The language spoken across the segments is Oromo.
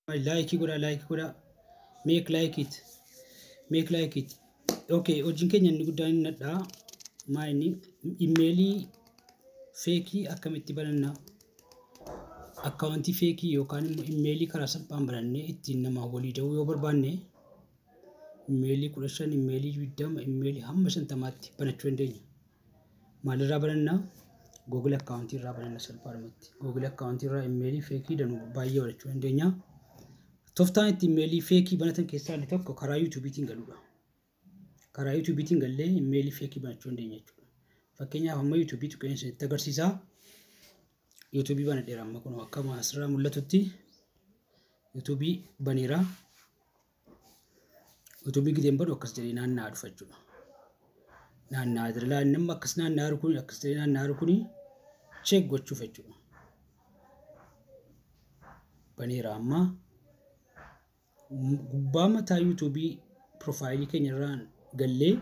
Like godhaa, like godhaa. Make like it. Make like it. Okay, hojiin keenya inni guddaan inni dhadhaa. Maa inni imeelii fake akkamitti banannaa? Akkaawuntii fake yookaan immoo imeelii karaa salphaan banannee ittiin namaa walii da'uu yoo barbaanne imeelii 15, imeelii 20, imeelii hamma 50tti banachuu dandeenya. Maalirraa banannaa? Google akkaawuntii irraa bananna salphaadhumatti. Google akkaawuntii irraa imeelii fake danuu baay'ee banachuu dandeenya. Tooftaan itti imeelii fake banatan keessaa inni tokko karaa yuutuubiitiin galuudha. Karaa yuutuubiitiin gallee imeelii fake banachuu dandeenya jechuudha. Fakkeenyaaf amma yuutuubii tuqeen isinitti agarsiisaa. Yuutuubii banadheera amma kun akkuma asirraa mul'atutti yuutuubii baneera. Yuutuubii gideen badu akkas jedhee naanna'aa dhufa jechuudha. Naanna'aa jira. Laal namni akkas naanna'aa jiru kun akkas jedhee naanna'aa jiru kun check gochuuf jechuudha. Baneera amma gubbaa mataa yuutuubii piroofaayilii keenya irraan gallee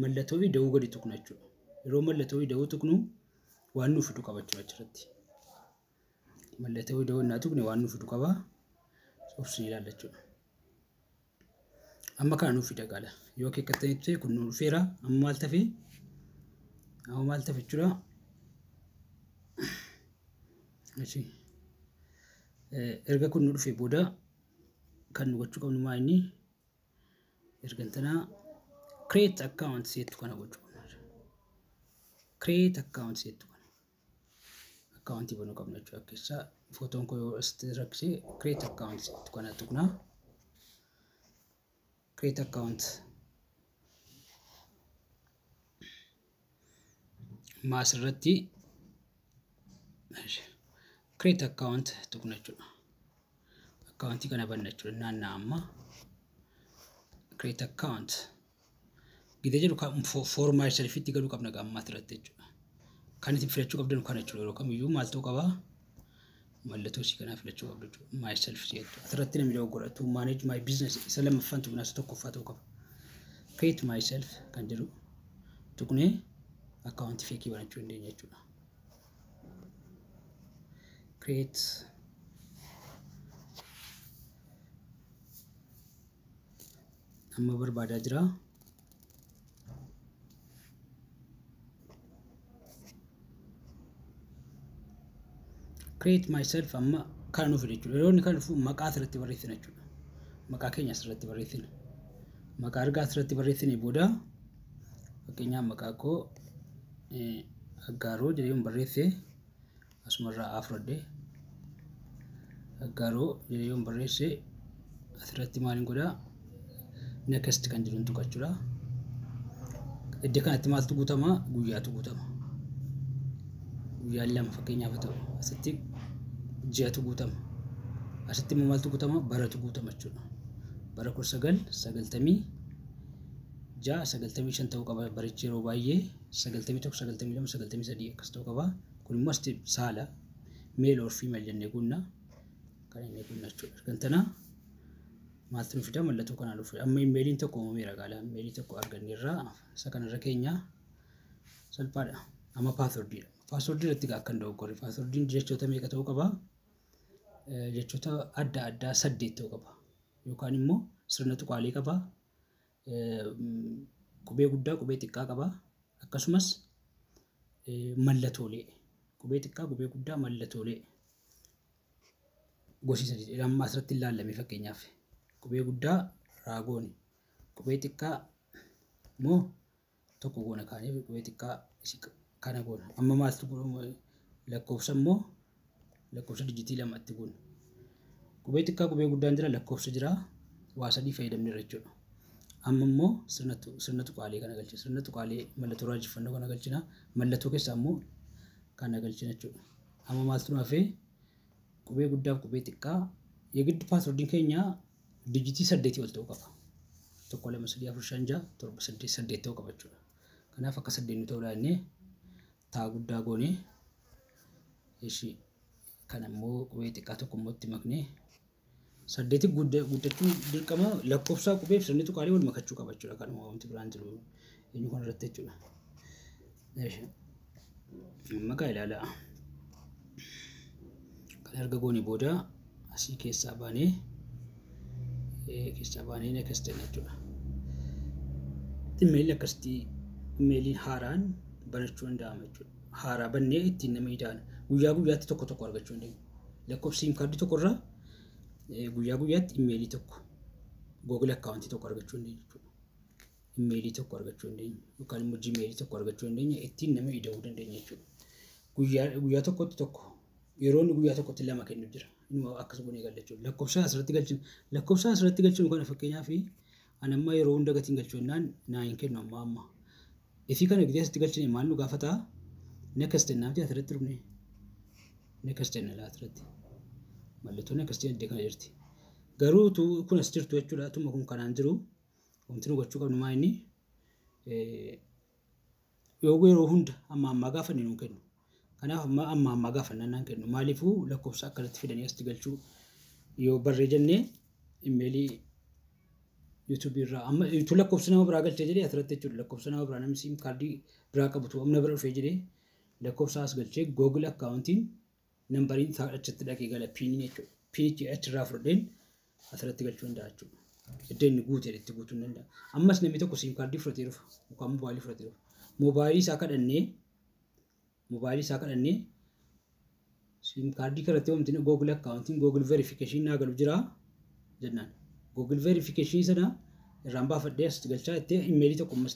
mallattoo ida'uu gadi tuqna jechuudha. Yeroo mallattoo ida'uu tuqnu waan nuuf fidu qaba jechuudha achirratti. Mallattoo ida'uu innaa tuqne waan nuuf fidu qaba. Obsni ilaalla jechuudha. Amma kana nuuf fida qala. Yoo akeekkattanitti ta'e kun nu dhufeera. Amma maal tafe? Amma maal tafe jechuudha? Erga kun nu dhufee booda kan nu gochuu qabnu maa inni? Erga tanaa create account seettu kana gochuu qabna. Create account seettu kana. Akkaawuntii banuu qabna jechuudha. Keessaa footoon koo yoo asitti rakkisee create account seettu kana tuqna. Create account. Amma asirratti create account tuqna jechuudha. Akkaawuntii kana banna jechuudha. Naannaa amma create account. Gidee jedhu for myselfitti galuu qabna ammaa asirratti jechuudha. Kan itti filachuu qabdan kana jechuudha. Yeroo kamiyyuu maal ta'uu qabaa? Mallattoo isii kanaa filachuu qabdu jechuudha. Myself jettu. Asirratti namni dogoggora. To manage my business isa lammaffaan tuqnaa isa tokkoffaa ta'uu qaba. Create myself kan jedhu tuqnee akkaawuntii fake banachuu dandeenya jechuudha. Create amma barbaadaa jira. Create myself amma kana nuuf fide jechuudha. Yeroo inni kana dhufu maqaa asirratti barreessina jechuudha. Maqaa keenya asirratti barreessina. Maqaa ergaa asirratti barreessine booda fakkeenyaaf maqaa koo Aggaaroo jedhee yoon barreesse asumarraa A fudhadhee Aggaaroo jedhee yoon barreesse asirratti maaliin godhaa? Next kan jedhuun tuqa jechuudha. Iddoo kanatti maaltu guutama? Guyyaatu guutama. Guyyaan 2 fakkeenyaaf ta'u asitti ji'atu guutama. Asitti immoo maaltu guutama? Baratu guutama jechuudha. Bara 1996, 95 ta'uu qaba barichi yeroo baay'ee 91, 92, 93 akkas ta'uu qaba. Kun immoo asitti saala male or female jennee guunna. Kan inni guunna jechuudha. Kan tana maaltu nu fida? Mallattoo kanaa dhufu. Amma imeeliin tokko uumameera gaala. Imeelii tokko arganneerra isa kanarra keenya salphaadha. Amma paaswordiidha. Paaswordii irratti akka hin dogoggorre. Paaswordiin jechoota meeqa ta'uu qaba? Jechoota adda addaa 8 ta'uu qaba. Yookaan immoo sirna tuqaalee qaba. Qubee guddaa, qubee xiqqaa qaba. Akkasumas mallattoolee. Qubee xiqqaa, qubee guddaa, mallattoolee. Gosi sadii amma asirratti ilaalame fakkeenyaaf. Qubee guddaa raagooni. Qubee xiqqaa immoo tokko goona kaanee qubee xiqqaa kana goona. Amma maaltu lakkoofsa immoo lakkoofsa dijitii 2tti goona. Qubee xiqqaa qubee guddaan jira lakkoofsa jira waa 3 fayyadamneerra jechuudha. Amma immoo sirna tuqaalee kana galchina. Sirna tuqaalee mallattoo raajeffannoo kana galchina. Mallattoo keessaa immoo kana galchina jechuudha. Amma maaltu nu hafee qubee guddaa qubee xiqqaa የግድ paaswordiin keenya dijitii 8 ol ta'uu qaba. 1 2 3 4 5 6 7 8 8 ta'uu qaba jechuudha. Kanaaf akka 8 nu ta'uu laannee taa guddaa goonee ishii kan immoo qubee xiqqaa tokko immoo itti maknee 8 guddachuu dirqama lakkoofsaa qubee fi sirni tuqaalee wal makachuu qaba jechuudha. Kanuma wanti biraan jiru eenyu kana irratti jechuudha. Amma kaa ilaalaa. Kan erga goonee booda asii keessaa baanee Keessaa baanee next jenna jechuudha. Imeelii akkasitti imeeliin haaraan banachuu danda'ama jechuudha. Haaraa bannee ittiin nama ida'an guyyaa guyyaatti tokko tokko argachuu dandeenya. Lakkoofsa SIM kaardii tokkorraa guyyaa guyyaatti imeelii tokko, Google akkaawuntii tokko argachuu dandeenya jechuudha. Imeelii tokko argachuu dandeenya yookaan immoo Gmailii tokko argachuu dandeenya, ittiin nama ida'uu dandeenya jechuudha. Guyyaa guyyaa tokkotti tokko, yeroo inni guyyaa tokkotti lama kennu jira. Inuma akkas goonee galla jechuudha. Lakkoofsa asirratti galchinu, lakkoofsa asirratti galchinu kana fakkeenyaaf ani amma yeroo hunda gatiin galchuu jennaan naa hin kennu amma amma. Ifii kana gidee asitti galchine maal nu gaafataa? Next jennaan asirratti dhufne. Next jenna laa asirratti. Mallattoon next iddoo kana jirti. Garuu kun as jirtu jechuudha. Tuma kun kanaan jiru wanti nu gochuu qabnu maa inni yoo yeroo hunda amma ammaa gaafanne nuu kennu. Kanaaf amma amma ammaa gaafannaan naan kennu. Maaliifuu lakkoofsa akkanatti fidanii asitti galchuu yoo barree jennee imeelii yuutuubii irraa amma utuu lakkoofsa nama biraa galchee jedhee asirratti jechuudha. Lakkoofsa nama biraa namni SIM kaardii biraa qabutu amma bira dhufee jedhee lakkoofsa as galchee Google akkaawuntiin nambariin isaa achitti dhaqee gala piiniin jechuudha. Piinichi achirraa fudhadheen asirratti galchuu danda'a jechuudha. Iddoo inni guute itti guutuu ni danda'a. Ammas namni tokko SIM kaardii fudhatee dhufa yookaan moobaayilii fudhatee dhufa. Moobaayilii isaa kadhannee SIM kaardii kanatti wanti Google akkaawuntiin Google verification naa galu jira jennaan. Google verification sana irraan baafadhee asitti galchaa itti imeelii tokko ammas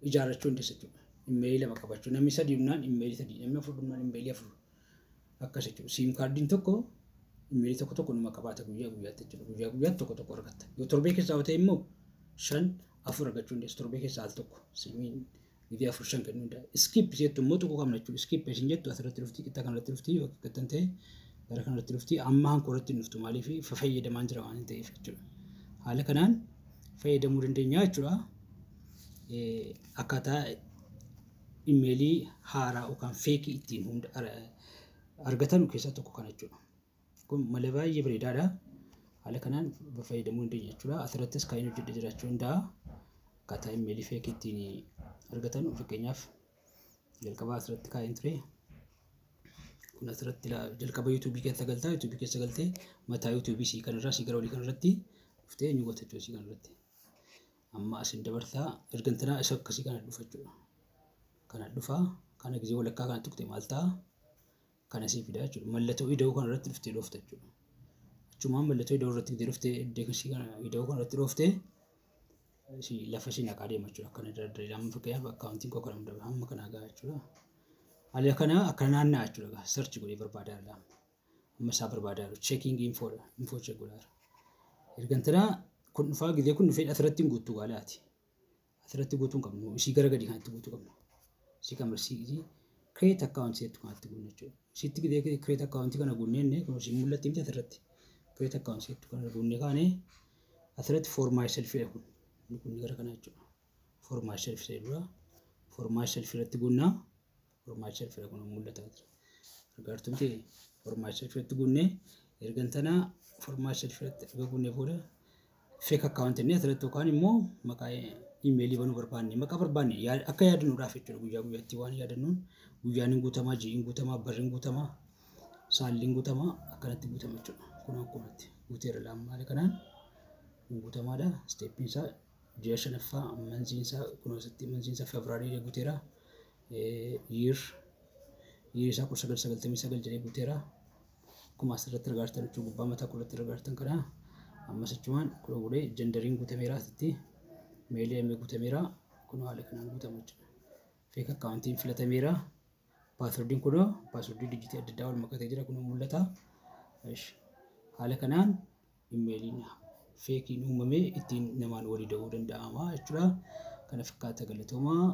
ijaarrachuu dandeessa jechuudha. Imeelii lama qabachuu, namni sadii dhumnaan imeelii sadii, namni afur dhumnaan imeelii afur, akkas jechuudha. SIM kaardiin tokko imeelii tokko tokko numa qabaata guyyaa guyyaatti jechuudha. Guyyaa guyyaatti tokko tokko argatta. Yoo torbee keessaa ta'e immoo shan afur argachuu dandeessa. Torbee keessaa al tokko siimiin gizee afur shan kennuu danda'a. Skip jettu immoo tuquu qabna jechuudha. Skip isin jettu asirratti dhufti, qixa kanarratti dhufti, yoo qixxan ta'e gara kanarratti dhufti. Amma hanqoo irratti hin dhuftu, maaliif fayyadamaan jira waan ta'eef jechuudha. Haala kanaan fayyadamuu dandeenya jechuudha. Akkaataa imeelii haaraa yookaan feekii ittiin hunda argatan keessaa tokko kana jechuudha. Kun mala baay'ee bareedaadha. Haala kanaan fayyadamuu dandeenya jechuudha. Asirrattis kan inni hojjedhe jiraachuu danda'a. Akkaataa imeelii feekii ittiin argatan fakkeenyaaf jalqaba asirratti kaa'een ture. Kun asirratti jalqaba yuutuubii keessa galtaa, yuutuubii keessa galtee mataa yuutuubii sii kanarraa sii gara olii kanarratti dhuftee eenyu goota jechuudha sii kanarratti. Amma asin dabartaa ergantanaa isa akkasii kana dhufa jechuudha. Kana dhufaa, kana gisee walakkaa kana tuqxe maal ta'a? Kana sii fida jechuudha. Mallattoo ida'uu kanarratti dhuftee dhoofta jechuudha. Achumaan mallattoo ida'uu irratti gisee dhuftee iddoo akkasii kana ida'uu kanarratti dhooftee lafa ishee naqaa deema jechuudha. Akkana dardaree amma fakkeenyaaf akkaawuntiin koo kana hunda hamma kanaa gaha jechuudha. Haala kana akka naanna'a jechuudha. Search godhee barbaadaa jira. Amma isaa barbaadaa jiru. Checking info info check godhaa jira. Ergantanaa kun dhufaa, gisee kun dhufee asirratti hin guuttuu gaalaati. Asirratti guutuu hin qabnu. Isii gara gadii kanatti guutuu qabna. Isii kan isii create account jettu kanatti guunna jechuudha. Isitti gisee create account kana guunnee kun isii mul'atti miti asirratti. Create account jettu kana guunnee kaanee asirratti for myself jedha kun. Inni kun gara kana jechuudha. For myself jedhudha. For myself irratti guunnaa. For myself jedha kun mul'ata. Argaartuu miti? For myself irratti guunnee ergantanaa for myself irratti erga guunnee booda fake account jennee asirratti yookaan immoo maqaa imeelii banuu barbaanne, maqaa barbaanne akka yaadannuudhaaf jechuudha. Guyyaa guyyaatti waan yaadannuun guyyaan hin guutamaa, ji'i hin guutamaa, barri hin guutamaa, saalli hin guutamaa, akkanatti guutama jechuudha. Kun akkumatti guuteera laammaale kanaan kun guutamaadha. Steeppiin isaa ji'a shanaffaa, manziin isaa kun asitti manziin isaa Febraarii guuteera. Year isaa 1999 jedhee guuteera. Akkuma asirratti argaa jirtan jechuun gubbaa mataa qullatti argaa jirtan kana ammas achumaan kudha godhee jendariin guutameera, asitti meelii ammee guutameera, kun haala kanaan guutama jechuudha. Fake akkaawuntiin filatameera. Paaswordiin kunoo paaswordii dijitii adda addaa wal makatee jira, kun mul'ata. Haala kanaan imeeliin feekiin uumamee ittiin namaan walii da'uu danda'ama jechuudha. Kana fakkaata, galatoomaa.